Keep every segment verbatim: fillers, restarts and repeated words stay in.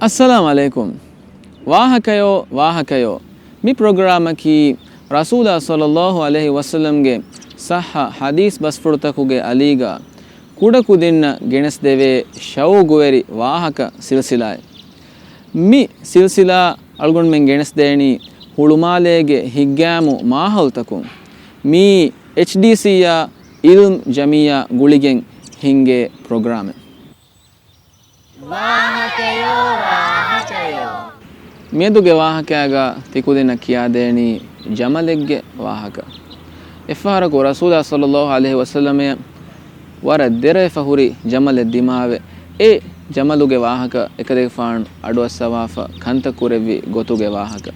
އައްސަލާމު ޢަލައިކުމް. ވާހަކަޔޯ، ވާހަކަޔޯ. މި ޕްރޮގްރާމަކީ ރަސޫލާ ޞައްލައްލާހު ޢަލައިހި ވަސައްލަމްގެ ޞައްޙަ ޙަދީޘް ބަސްފުޅުތަކުގެ އަލީގަ ކުޑަކުދިންނަށް ގެނެސްދެވޭ ޝައުގުވެރި ވާހަކަ ސިލްސިލާއެއް. މި ސިލްސިލާ އަޅުގަނޑުމެން ގެނެސްދޭނީ ހުޅުމާލޭގެ ހިތްގައިމު މާހައުލްތަކުން. މީ އެޗްޑީސީއާ އިލްމް ޖަމިއްޔާ ގުޅިގެން ހިންގޭ ޕްރޮގްރާމެއް. ވާހަކަޔޯ، ވާހަކަޔޯ. މިއަދުގެ ވާހަކައިގަ ތިކުދިންނަށް ކިޔާދޭނީ ޖަމަލެއްގެ ވާހަކަ. އެއްފަހަރަކު ރަސޫލާ ޞައްލައްލާހު ޢަލައިހި ވަސައްލަމައަށް ވަރަށް ދެރަވެފަ ހުރި ޖަމަލެއް ދިމާވެ، އެ ޖަމަލުގެ ވާހަކަ އެކަލޭގެފާނު އަޑުއައްސަވާފަ ކަންތައް ކުރެއްވި ގޮތުގެ ވާހަކަ.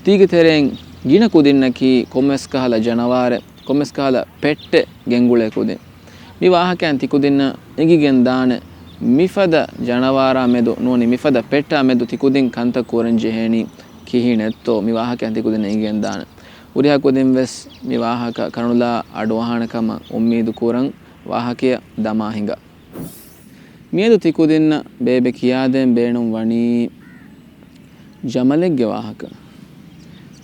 ތީގެ ތެރެއިން ގިނަ ކުދިންނަކީ ކޮންމެސް ކަހަލަ ޖަނަވާރެއް، ކޮންމެސް ކަހަލަ ޕެއްޓެއް ގެންގުޅޭ ކުދިން. މި ވާހަކައިން ތިކުދިންނަށް އެނގިގެން ދާނެ، މިފަދަ ޖަނަވާރާ މެދު ނޫނީ މިފަދަ ޕެއްޓާ މެދު ތިކުދިން ކަންތައް ކުރަން ޖެހޭނީ ކިހިނެއްތޯ މި ވާހަކައިން ތިކުދިންނަށް އެނގިގެން ދާނެ. ހުރިހާ ކުދިން ވެސް މި ވާހަކަ ކަނުލާ އަޑުއަހާނެ ކަމަށް އުއްމީދު ކުރަން. ވާހަކަޔަށް ދަމާ ހިނގާ. މިއަދު ތިކުދިންނަށް ބޭބެ ކިޔާދޭން ބޭނުން ވަނީ ޖަމަލެއްގެ ވާހަކަ.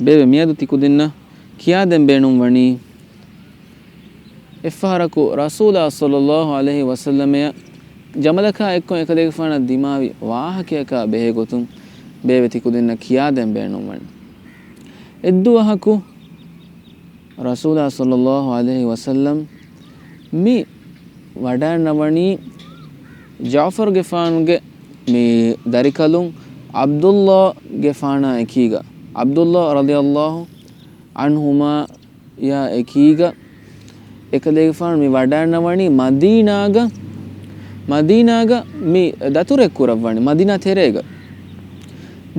ބޭބެ މިއަދު ތިކުދިންނަށް ކިޔާދޭން ބޭނުން ވަނީ، އެއްފަހަރަކު ރަސޫލާ ޞައްލައްލާހު ޢަލައިހި ވަސައްލަމައަށް ޖަމަލަކާ އެއްކޮށް އެކަލޭގެފާނަށް ދިމާވި ވާހަކަޔަކާ ބެހޭ ގޮތުން ބޭބެ ތިކުދިންނަށް ކިޔާދޭން ބޭނުން ވަނީ. އެއްދުވަހަކު ރަސޫލާ ޞައްލައްލާހު ޢަލައިހި ވަސައްލަމް މި ވަޑައިންނަވަނީ ޖަޢުފަރުގެފާނުގެ މި ދަރިކަލުން ޢަބްދުﷲގެފާނާ އެކީގަ، ޢަބްދުﷲ ރަޟިޔަﷲ ޢަންހުމާ ޔާ އެކީގަ އެކަލޭގެފާނު މި ވަޑައިންނަވަނީ މަދީނާގަ، މަދީނާގަ މި ދަތުރެއް ކުރައްވަނީ މަދީނާ ތެރޭގަ.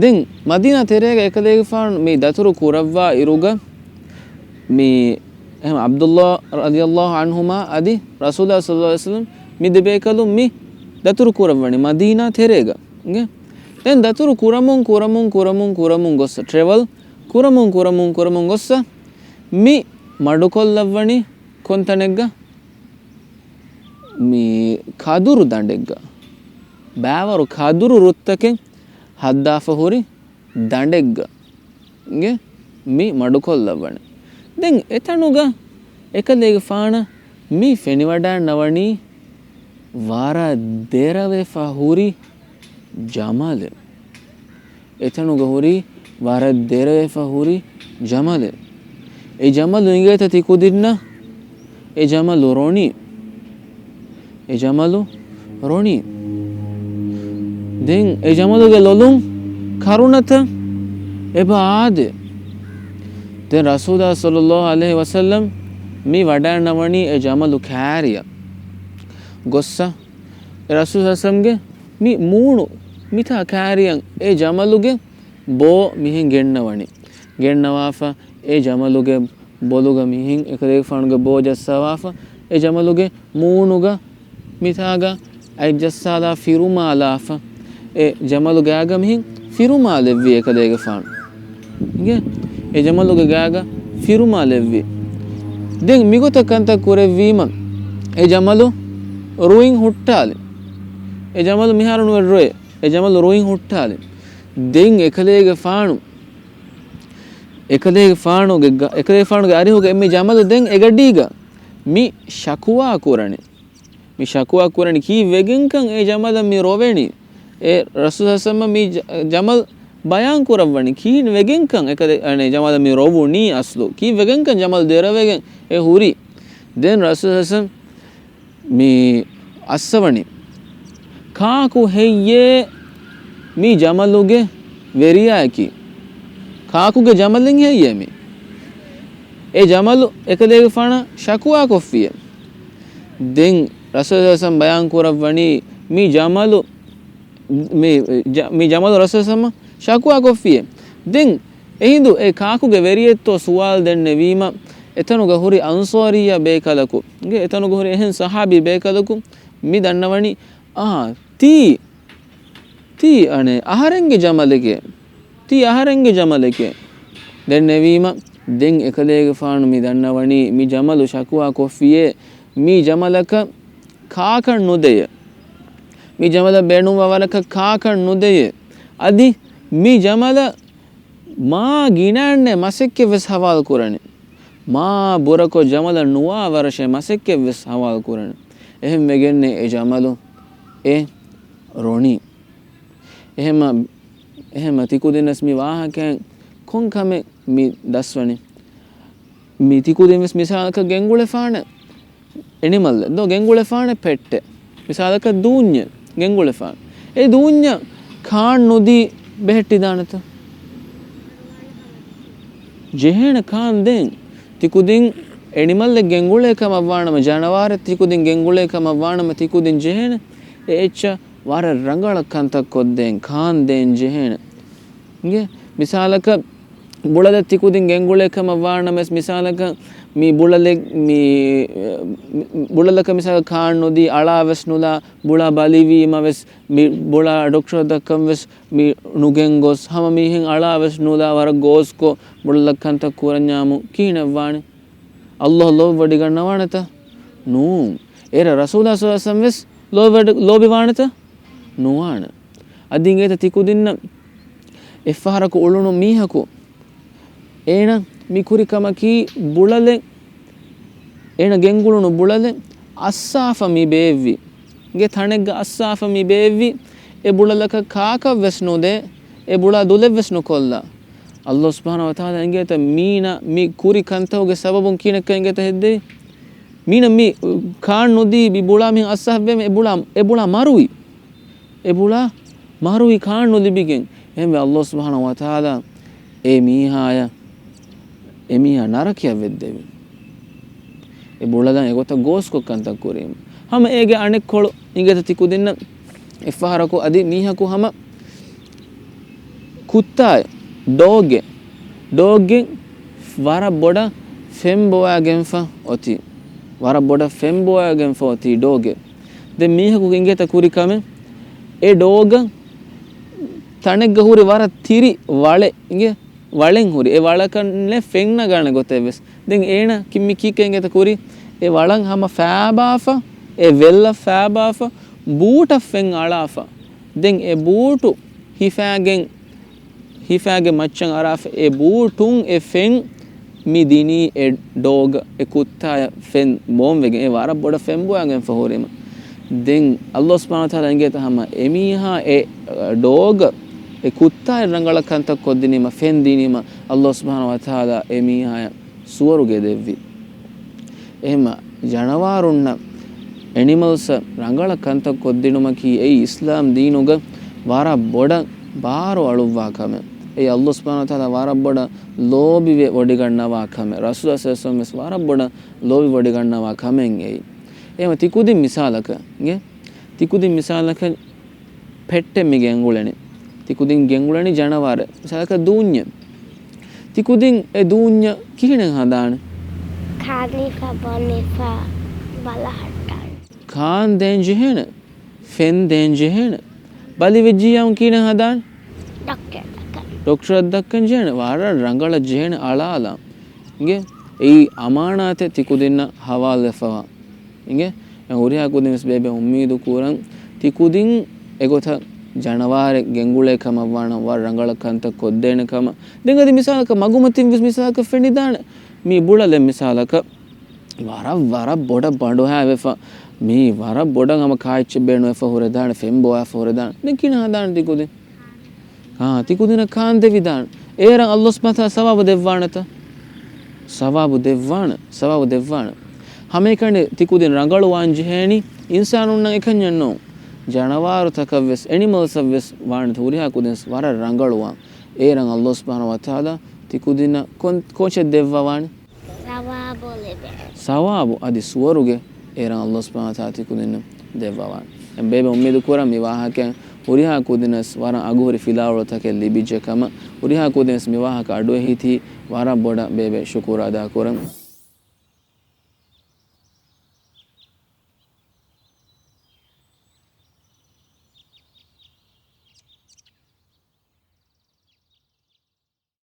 ދެން މަދީނާ ތެރޭގަ އެކަލޭގެފާނު މި ދަތުރު ކުރައްވާ އިރުގަ މި އެހެން ޢަބްދުﷲ ރަޟިޔަﷲ ޢަންހުމާ އަދި ރަސޫލާ ޞައްލައްލާހު ޢަލައިހި ވަސައްލަމް މި ދެބޭކަލުން މި ދަތުރު ކުރައްވަނީ މަދީނާ ތެރޭގަ. އިނގޭ؟ ދެން ދަތުރު ކުރަމުން، ކުރަމުން، ކުރަމުން، ކުރަމުން ގޮއްސަ، ޓްރެވަލް ކުރަމުން، ކުރަމުން، ކުރަމުން ގޮއްސަ، މި މަޑުކޮށްލައްވަނީ ކޮންތަނެއްގަ؟ މި ކަދުރު ދަނޑެއްގަ. ބައިވަރު ކަދުރު ރުއްތަކެއް ހައްދާފަ ހުރި ދަނޑެއްގަ ގެ މި މަޑުކޮށްލައްވަނީ. ދެން އެތަނުގަ އެކަލޭގެފާނަށް މި ފެނިވަޑައިންނަވަނީ ވަރަށް ދެރަވެފަ ހުރި ޖަމަލެއް. އެތަނުގަ ހުރި ވަރަށް ދެރަވެފަ ހުރި ޖަމަލެއް. އެ ޖަމަލު އިނގޭތަ ތިކުދިންނަށް؟ އެ ޖަމަލު ރޮނީ. އެ ޖަމަލު ރޮނީ. ދެން އެ ޖަމަލުގެ ލޮލުން ކަރުނަތައް އެބަ އާދޭ. ދެން ރަސޫލާ ޞައްލައްލާހު ޢަލައިހި ވަސައްލަމް މި ވަޑައިންނަވަނީ އެ ޖަމަލު ކާރިއަށް ގޮއްސަ، އެ ރަސޫލާ ޞައްލައްލާހު ޢަލައިހި ވަސައްލަމްގެ މި މޫނު މިތާ ކާރިއަށް އެ ޖަމަލުގެ ބޯ މިހެން ގެންނަވަނީ. ގެންނަވާފަ އެ ޖަމަލުގެ ބޮލުގަ މިހެން އެކަލޭގެފާނުގެ ބޯ ޖައްސަވާފަ، އެ ޖަމަލުގެ މޫނުގަ މިތާގަ އަތްޖައްސާލާ ފިރުމާލާފަ، އެ ޖަމަލު ގާގަ މިހެން ފިރުމާލެއްވި އެކަލޭގެފާނު. އިނގޭ؟ އެ ޖަމަލުގެ ގާގަ ފިރުމާލެއްވި. ދެން މިގޮތަށް ކަންތައް ކުރެއްވީމަ، އެ ޖަމަލު ރުއިން ހުއްޓާލި. އެ ޖަމަލު މިހާރު ނުވެ ރޮއެ. އެ ޖަމަލު ރުއިން ހުއްޓާލި. ދެން އެކަލޭގެފާނު، އެކަލޭގެފާނުގެ ގަ-، އެކަލޭގެފާނުގެ އަރިހުގަ އެންމެ ޖަމަލު ދެން އެގަޑީގަ މި ޝަކުވާ ކުރަނީ. މި ޝަކުވާ ކުރަނީ ކީއްވެގެންކަން އެ ޖަމަލަށް މި ރޮވެނީ؟ އެ ރަސޫލާ ޞައްލައްލާހު ޢަލައިހި ވަސައްލަމަ މި ޖަ-، ޖަމަލް ބަޔާން ކުރައްވަނީ ކިހިނެއް ވެގެންކަން އެކަލޭ-، އަނެ، ޖަމަލަށް މި ރޮވުނީ އަސްލު؟ ކީއްވެގެންކަން ޖަމަލް ދެރަވެގެން އެ ހުރީ؟ ދެން ރަސޫލާ ޞައްލައްލާހު ޢަލައިހި ވަސައްލަމަ މި އައްސަވަނީ. ކާކު ހެއްޔޭ މި ޖަމަލުގެ ވެރިޔާއަކީ؟ ކާކުގެ ޖަމަލެއް ހެއްޔޭ މި؟ އެ ޖަމަލު އެކަލޭގެފާނަށް ޝަކުވާ ކޮށްފިއޭ. ދެން ރަސޫލާ ޞައްލައްލާހު ޢަލައިހި ވަސައްލަމަ ބަޔާން ކުރައްވަނީ މި ޖަމަލު، މި ޖަ-، މި ޖަމަލު ރަސޫލާ ޞައްލައްލާހު ޢަލައިހި ވަސައްލަމަ ޝަކުވާ ކޮށްފިއޭ. ދެން އެހިނދު އެ ކާކުގެ ވެރިއެއްތޯ ސުވާލު ދެންނެވީމަ، އެތަނުގަ ހުރި އަންޞާރިއްޔާ ބޭކަލަކު، އެތަނުގަ ހުރި އެހެން ޞަޙާބީ ބޭކަލަކު މި ދަންނަވަނީ، އާ، ތީ، ތީ އަނެއް އަހަރެންގެ ޖަމަލެކޭ، ތީ އަހަރެންގެ ޖަމަލެކޭ. ދެންނެވީމަ، ދެން އެކަލޭގެފާނު މި ދަންނަވަނީ މި ޖަމަލު ޝަކުވާ ކޮށްފިއޭ، މި ޖަމަލަކަށް ކާކަށް ނުދެޔޭ. މި ޖަމަލަށް ބޭނުންވާ ވަރަކަށް ކާކަށް ނުދެޔޭ. އަދި މި ޖަމަލަށް މާ ގިނައެއްނެ މަސެއްކެއް ވެސް ހަވާލު ކުރަނީ. މާ ބުރަކޮށް ޖަމަލަށް ނުވާ ވަރަށޭ މަސެއްކެއް ވެސް ހަވާލު ކުރަނީ. އެހެން ވެގެންނޭ އެ ޖަމަލު އެ ރޮނީ. އެހެމަ، އެހެމަ ތިކުދިންނަސް މި ވާހަކައިން ކޮން ކަމެއް މި ދަސްވަނީ؟ މި ތިކުދިން ވެސް މިސާލަކަށް ގެންގުޅެފާނެ އެނިމަލްއެއް ދޯ، ގެންގުޅެފާނެ ޕެއްޓެއް. މިސާލަކަށް ދޫންޏެއް ގެންގުޅެފާނެ. އެ ދޫންޏަށް ކާން ނުދީ ބެހެއްޓިދާނެތަ؟ ޖެހޭނެ ކާން ދޭން. ތިކުދިން އެނިމަލްއެއް ގެންގުޅޭ ކަމަށް ވާނަމަ، ޖަނަވާރެއް ތިކުދިން ގެންގުޅޭ ކަމަށް ވާނަމަ، ތިކުދިން ޖެހޭނެ އެ އެއްޗަށް ވަރަށް ރަނގަޅަށް ކަންތައް ކޮށްދޭން، ކާން ދޭން ޖެހޭނެ. އިނގޭ؟ މިސާލަކަށް ބުޅަލެއް ތިކުދިން ގެންގުޅޭ ކަމަށް ވާނަމަވެސް، މިސާލަކަށް މި ބުޅަލެއް، މި، މި، ބުޅަލަކަށް މިސާލަކަށް ކާން ނުދީ، އަޅާވެސް ނުލާ، ބުޅަ ބަލިވީމަވެސް، މި ބުޅަ ޑޮކްޓަރަށް ދައްކަންވެސް މި ނުގެންގޮސް، ހަމަ މީހެއް އަޅާވެސް ނުލާ، ވަރަށް ގޯސްކޮށް ބުޅަލަށް ކަންތައް ކުރަންޏާމު ކިހިނެއްވާނެ؟ އައްލާހު ލޯބިވޮޑިގަންނަވާނެތަ؟ ނޫން. އޭރަށް ރަސޫލާ ޞައްލަﷲު ޢަލައިހި ވަސައްލަމަ ވެސް ލޯބިވެ-، ލޯބިވާނެތަ؟ ނުވާނެ. އަދި އިނގޭތަ ތިކުދިންނަށް އެއްފަހަރަކު އުޅުނު މީހަކު، އޭނަ މި ކުރި ކަމަކީ ބުޅަލެއް، އޭނަ ގެންގުޅުނު ބުޅަލެއް އައްސާފަ މި ބޭއްވި. ގެ ތަނެއްގަ އައްސާފަ މި ބޭއްވި. އެ ބުޅަލަކަށް ކާކަށް ވެސް ނުދޭ، އެ ބުޅާ ދުލެއް ވެސް ނުކޮށްލާ. އައްލާހު ސުބްޙާނަހު ވަތަޢާލާ އިނގޭތަ މީނަ މި ކުރި ކަންތަކުގެ ސަބަބުން ކިހިނެއްކަން އިނގޭތަ ހެއްދެވި؟ މީނަ މި ކާން ނުދީ މި ބުޅާ މިހެން އައްސާފަ ބޭއްވީމަ އެ ބުޅާ، އެ ބުޅާ މަރުވި. އެ ބުޅާ މަރުވި ކާން ނުލިބިގެން. އެހެންވެ އައްލާހު ސުބްޙާނަހު ވަތަޢާލާ އެ މީހާޔަށް، އެ މީހާ ނަރަކަޔަށް ވެއްދެވި. އެ ބުޅަލަން އެގޮތަށް ގޯސްކޮށް ކަންތައް ކުރީމަ. ހަމަ އޭގެ އަނެއްކޮޅު އިނގޭތަ ތިކުދިންނަށް އެއްފަހަރަކު އަދި މީހަކު ހަމަ ކުއްތާއެއް، ޑޯގެއް، ޑޯގެއް ވަރަށް ބޮޑަށް ފެން ބޮވާގެންފަ އޮތީ. ވަރަށް ބޮޑަށް ފެން ބޮވާގެންފަ އޮތީ ޑޯގެއް. ދެން މީހަކު އިނގޭތަ ކުރި ކަމެއް؟ އެ ޑޯގަށް ތަނެއްގަ ހުރި ވަރަށް ތިރި ވަޅެއް އިނގޭ، ވަޅެއް ހުރި. އެ ވަޅަކަށް ފެން ނަގާނެ ގޮތެއް ވެސް. ދެން އޭނަ ކި-، މި ކީކޭ އިނގޭތަ ކުރީ؟ އެ ވަޅަށް ހަމަ ފާބާފަ، އެ ވެއްލަށް ފާބާފަ، ބޫޓަށް ފެން އަޅާފަ. ދެން އެ ބޫޓު ހިފާގެން، ހިފާގެ މައްޗަށް އަރާފަ އެ ބޫޓުން އެ ފެން މި ދިނީ އެ ޑޯގަށް، އެ ކުއްތާޔަށް ފެން ބޯންވެގެން އެ ވަރަށް ބޮޑަށް ފެން ބޮވާގެންފަ ހުރީމަ. ދެން އައްލާހު ސުބްޙާނަހު ވަތަޢާލާ އިނގޭތަ ހަމަ އެމީހާ އެ ޑޯގަށް އެ ކުއްތާއަށް ރަނގަޅަށް ކަންތައް ކޮށްދިނީމަ، ފެން ދިނީމަ، އައްލާހު ސުބްޙާނަހު ވަތަޢާލާ އެމީހާޔަށް ސުވަރުގެ ދެއްވި. އެހެންމަ ޖަނަވާރުންނަށް، އެނިމަލްސް ރަނގަޅަށް ކަންތައް ކޮށްދިނުމަކީ އެއީ އިސްލާމް ދީނުގަ ވަރަށް ބޮޑަށް ބާރު އަޅުއްވާ ކަމެއް. އެއީ އައްލާހު ސުބްޙާނަހު ވަތަޢާލާ ވަރަށް ބޮޑަށް ލޯބިވެ ވޮޑިގަންނަވާ ކަމެއް. ރަސޫލާ ޞައްލަﷲު ޢަލައިހި ވަސައްލަމަ ވެސް ވަރަށް ބޮޑަށް ލޯބި ވޮޑިގަންނަވާ ކަމެއް އެއީ. އެހެންމަ ތިކުދިން މިސާލަކަށް، އިނގޭ؟ ތިކުދިން މިސާލަކަށް ޕެއްޓެއް މި ގެންގުޅެނީ. ތިކުދިން ގެންގުޅެނީ ޖަނަވާރެއް. މިސާލަކަށް ދޫންޏެއް. ތިކުދިން އެ ދޫންޏަށް ކިހިނެއް ހަދާނެ؟ ކާނީފަ، ބޮނީފަ، ބަލަހައްޓާނެ. ކާން ދޭން ޖެހޭނެ، ފެން ދޭން ޖެހޭނެ. ބަލި ވެއްޖިއްޔާމު ކިހިނެއް ހަދާނެ؟ ޑޮކްޓަރަށް ދައްކަން. ޑޮކްޓަރަށް ދައްކަން ޖެހޭނެ. ވަރަށް ރަނގަޅަށް ޖެހޭނެ އަޅާލާ. އިނގޭ؟ އެއީ އަމާނާތެއް ތިކުދިންނަށް ހަވާލުވެފަވާ. އިނގޭ؟ އެ ހުރިހާ ކުދިން ވެސް ބޭބެ އުއްމީދު ކުރަން، ތިކުދިން އެގޮތަށް ޖަނަވާރެއް ގެންގުޅޭ ކަމަށް ވާނަމަ، ވަރަށް ރަނގަޅަށް ކަންތައް ކޮށްދޭނެ ކަމަށް. ދެން އަދި މިސާލަކަށް މަގުމަތިން ވެސް މިސާލަކަށް ފެނިދާނެ. މި ބުޅަލެއް މިސާލަކަށް ވަރަށް، ވަރަށް ބޮޑަށް ބަނޑުހައިވެފަ، މީ ވަރަށް ބޮޑަށް ހަމަ ކާއެއްޗެއް ބޭނުވެފަ ހުރެދާނެ، ފެން ބޮވާފަ ހުރެދާނެ. ދެން ކިހިނެއް ހަދާނެ ތިކުދިން؟ އާ، ތިކުދިންނަށް ކާން ދެވިދާނެ. އޭރަށް އައްލާހު ސުބްޙާނަހު ވަތަޢާލާ ސަވާބު ދެއްވާނެތަ؟ ސަވާބު ދެއްވާނެ، ސަވާބު ދެއްވާނެ. ހަމައެކަނި ތިކުދިން ރަނގަޅުވާން ޖެހޭނީ އިންސާނުންނަށް އެކަންޏެއް ނޫން. ޖަނަވާރުތަކަށް ވެސް، އެނިމަލްސްއަށް ވެސް ވާނެތަ ހުރިހާ ކުދިން ވެސް ވަރަށް ރަނގަޅުވާން. އޭރަށް އައްލާހު ސުބްޙާނަހު ވަތަޢާލާ ތިކުދިންނަށް ކޮން، ކޯޗެއް ދެއްވަވާނެ؟ ސަވާބު ލިބޭ. ސަވާބު އަދި ސުވަރުގެ އޭރަށް އައްލާހު ސުބްޙާނަހު ވަތަޢާލާ ތިކުދިންނަށް ދެއްވަވާނެ. އެ ބޭބެ އުއްމީދު ކުރަން މި ވާހަކައިން ހުރިހާ ކުދިންނަށް ވެސް ވަރަށް އަގުހުރި ފިލާވަޅުތަކެއް ލިބިއްޖެ ކަމަށް. ހުރިހާ ކުދިން ވެސް މި ވާހަކަ އަޑުއެހިތީ ވަރަށް ބޮޑަށް ބޭބެ ޝުކުރު އަދާ ކުރަން.